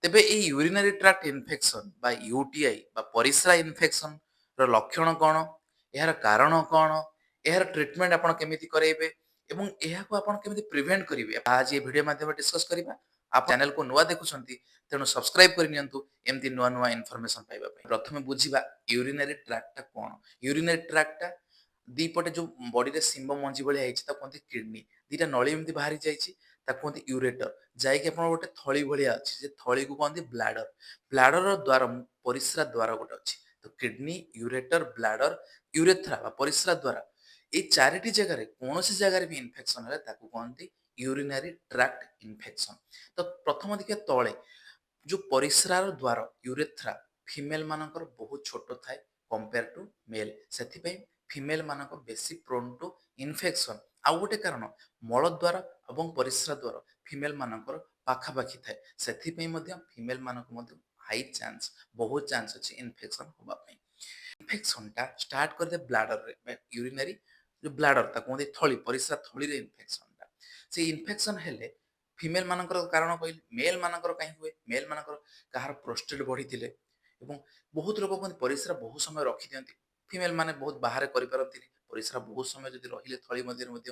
ତେବେ ଏଇ urinary tract infection ବା ୟୁଟିଆଇ ବା ପରିସ୍ରା ଇନଫେକ୍ସନ ର ଲକ୍ଷଣ କ'ଣ, ଏହାର କାରଣ କ'ଣ, ଏହାର ଟ୍ରିଟମେଣ୍ଟ ଆପଣ କେମିତି କରେଇବେ ଏବଂ ଏହାକୁ ଆପଣ କେମିତି ପ୍ରିଭେଣ୍ଟ କରିବେ, ତାହା ଆଜି ଏ ଭିଡ଼ିଓ ମାଧ୍ୟମରେ ଡିସ୍କସ୍ କରିବା। ଆପଣ ଚ୍ୟାନେଲକୁ ନୂଆ ଦେଖୁଛନ୍ତି, ତେଣୁ ସବସ୍କ୍ରାଇବ କରିନିଅନ୍ତୁ ଏମିତି ନୂଆ ନୂଆ ଇନଫର୍ମେସନ ପାଇବା ପାଇଁ। ପ୍ରଥମେ ବୁଝିବା ୟୁରିନାରୀ ଟ୍ରାକ୍ଟଟା କ'ଣ। ୟୁରିନାରୀ ଟ୍ରାକ୍ଟଟା ଦି ପଟେ ଯୋଉ ବଡିରେ ଶିମ୍ବ ମଞ୍ଜି ଭଳିଆ ହେଇଛି, ତାକୁ କୁହନ୍ତି କିଡନୀ। ଦିଟା ନଳୀ ଏମିତି ବାହାରି ଯାଇଛି, ତାକୁ କୁହନ୍ତି ୟୁରେଟର। ଯାଇକି ଆପଣ ଗୋଟେ ଥଳି ଭଳିଆ ଅଛି, ସେ ଥଳିକୁ କୁହନ୍ତି ବ୍ଲାଡର। ବ୍ଲାଡର ଦ୍ୱାର, ପରିସ୍ରା ଦ୍ୱାର ଗୋଟେ ଅଛି। ତ କିଡନୀ, ୟୁରେଟର, ବ୍ଲାଡର, ୟୁରେଥ୍ରା ବା ପରିସ୍ରା ଦ୍ୱାର, ଏଇ ଚାରିଟି ଜାଗାରେ କୌଣସି ଜାଗାରେ ବି ଇନଫେକ୍ସନ ହେଲେ ତାକୁ କୁହନ୍ତି ୟୁରିନାରୀ ଟ୍ରାକ୍ଟ ଇନଫେକ୍ସନ। ତ ପ୍ରଥମ ଦେଖିବା, ତଳେ ଯୋଉ ପରିସ୍ରାର ଦ୍ୱାର ୟୁରେଥ୍ରା, ଫିମେଲ ମାନଙ୍କର ବହୁତ ଛୋଟ ଥାଏ କମ୍ପେୟାର ଟୁ ମେଲ୍। ସେଥିପାଇଁ ଫିମେଲ ମାନଙ୍କ ବେଶୀ ପ୍ରୋନ୍ ଟୁ ଇନଫେକ୍ସନ। ଆଉ ଗୋଟେ କାରଣ, ମଳଦ୍ୱାର ଏବଂ ପରିସ୍ରା ଦ୍ୱାର ଫିମେଲ ମାନଙ୍କର ପାଖାପାଖି ଥାଏ। ସେଥିପାଇଁ ମଧ୍ୟ ଫିମେଲ ମାନଙ୍କୁ ମଧ୍ୟ ହାଇ ଚାନ୍ସ, ବହୁତ ଚାନ୍ସ ଅଛି ଇନଫେକ୍ସନ ହବା ପାଇଁ। ଇନଫେକ୍ସନଟା ଷ୍ଟାର୍ଟ କରିଦିଏ ବ୍ଲାଡରରେ ବା ୟୁରିନାରୀ ଯୋଉ ବ୍ଲାଡର, ତାକୁ କୁହନ୍ତି ଥଳି, ପରିସ୍ରା ଥଳିରେ ଇନଫେକ୍ସନଟା। ସେଇ ଇନଫେକ୍ସନ ହେଲେ ଫିମେଲ ମାନଙ୍କର କାରଣ କହିଲି, ମେଲ୍ ମାନଙ୍କର କାହିଁ ହୁଏ? ମେଲ୍ ମାନଙ୍କର କାହାର ପ୍ରୋଷ୍ଟେଟ୍ ବଢିଥିଲେ ଏବଂ ବହୁତ ଲୋକ କୁହନ୍ତି ପରିସ୍ରା ବହୁତ ସମୟ ରଖିଦିଅନ୍ତି। ଫିମେଲ ମାନେ ବହୁତ ବାହାରେ କରିପାରନ୍ତିନି। ପରିସ୍ରା ବହୁତ ସମୟ ଯଦି ରହିଲେ ଥଳି ମଧ୍ୟରେ ମଧ୍ୟ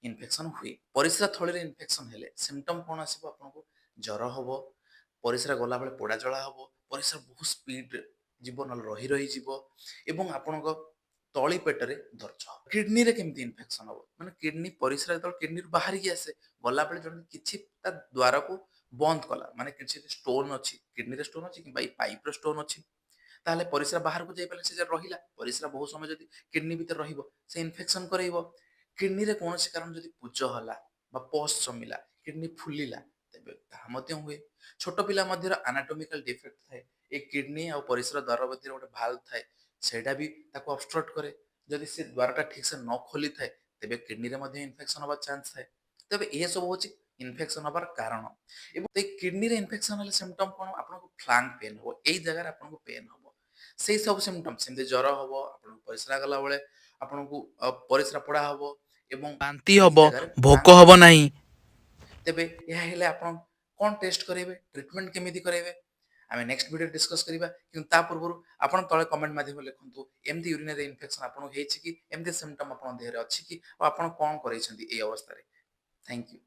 ଇନଫେକ୍ସନ ହୁଏ। ପରିସ୍ରା ଥଳିରେ ଇନଫେକ୍ସନ ହେଲେ ସିମ୍ପଟମ କ'ଣ ଆସିବ? ଆପଣଙ୍କୁ ଜ୍ୱର ହବ, ପରିସ୍ରା ଗଲାବେଳେ ପୋଡ଼ା ଜଳା ହବ, ପରିସ୍ରା ବହୁତ ସ୍ପିଡରେ ଯିବ ନହେଲେ ରହି ରହିଯିବ ଏବଂ ଆପଣଙ୍କ ତଳି ପେଟରେ ଦରଜ ହବ। କିଡନୀରେ କେମିତି ଇନଫେକ୍ସନ ହବ? ମାନେ କିଡନୀ, ପରିସ୍ରା ଯେତେବେଳେ କିଡନୀରୁ ବାହାରିକି ଆସେ, ଗଲାବେଳେ ଜଣେ କିଛି ତା ଦ୍ୱାରକୁ ବନ୍ଦ କଲା, ମାନେ କିଛି ଷ୍ଟୋନ ଅଛି, କିଡନୀରେ ଷ୍ଟୋନ ଅଛି କିମ୍ବା ଏଇ ପାଇପର ଷ୍ଟୋନ ଅଛି, ତାହେଲେ ପରିସ୍ରା ବାହାରକୁ ଯାଇପାରିଲେ ସେ ରହିଲା। ପରିସ୍ରା ବହୁତ ସମୟ ଯଦି କିଡନୀ ଭିତରେ ରହିବ, ସେ ଇନଫେକ୍ସନ କରେଇବ। କିଡନୀରେ କୌଣସି କାରଣ ଯଦି ପୂଜ ହେଲା ବା ପସ୍ ଜମିଲା, କିଡନୀ ଫୁଲିଲା, ତେବେ ତାହା ମଧ୍ୟ ହୁଏ। ଛୋଟ ପିଲା ମଧ୍ୟରେ ଆନାଟୋମିକାଲ ଡିଫେକ୍ଟ ଥାଏ। ଏ କିଡନୀ ଆଉ ପରିସ୍ରା ଦ୍ୱାର ମଧ୍ୟରେ ଗୋଟେ ଭାଲ୍ଭ ଥାଏ, ସେଇଟା ବି ତାକୁ ଅବଷ୍ଟ୍ରକ୍ଟ କରେ। ଯଦି ସେ ଦ୍ୱାରଟା ଠିକସେ ନ ଖୋଲିଥାଏ, ତେବେ କିଡନୀରେ ମଧ୍ୟ ଇନଫେକ୍ସନ ହବାର ଚାନ୍ସ ଥାଏ। ତେବେ ଏ ସବୁ ହଉଛି ଇନଫେକ୍ସନ ହବାର କାରଣ। ଏବଂ ଏଇ କିଡନୀରେ ଇନଫେକ୍ସନ ହେଲେ ସିମ୍ପଟମ କ'ଣ? ଆପଣଙ୍କୁ ଫ୍ଲାଙ୍କ ପେନ୍ ହବ, ଏଇ ଜାଗାରେ ଆପଣଙ୍କୁ ପେନ୍ ହବ। ସେଇ ସବୁ ସିମ୍ପଟମ, ସେମିତି ଜ୍ୱର ହବ, ଆପଣଙ୍କୁ ପରିସ୍ରା ଗଲାବେଳେ ଆପଣଙ୍କୁ ପରିସ୍ରା ପୋଡ଼ା ହବ ଏବଂ ବାନ୍ତି ଏଇ ହବ, ଜାଗାରେ ଭୋକ ଫ୍ଲାଙ୍କ ହବ ନାହିଁ। ତେବେ ଏହା ହେଲେ ଆପଣ କ'ଣ ଟେଷ୍ଟ କରାଇବେ, ଟ୍ରିଟମେଣ୍ଟ କେମିତି କରାଇବେ, ଆମେ ନେକ୍ସଟ ଭିଡ଼ିଓ ଡିସ୍କସ୍ କରିବା। କିନ୍ତୁ ତା ପୂର୍ବରୁ ଆପଣ ତଳେ କମେଣ୍ଟ ମାଧ୍ୟମରେ ଲେଖନ୍ତୁ, ଏମିତି ୟୁରିନାରୀ ଇନଫେକ୍ସନ ଆପଣଙ୍କୁ ହେଇଛି କି, ଏମିତି ସିମ୍ପଟମ ଆପଣଙ୍କ ଦେହରେ ଅଛି କି ଆଉ ଆପଣ କ'ଣ କରେଇଛନ୍ତି ଏଇ ଅବସ୍ଥାରେ। Thank you.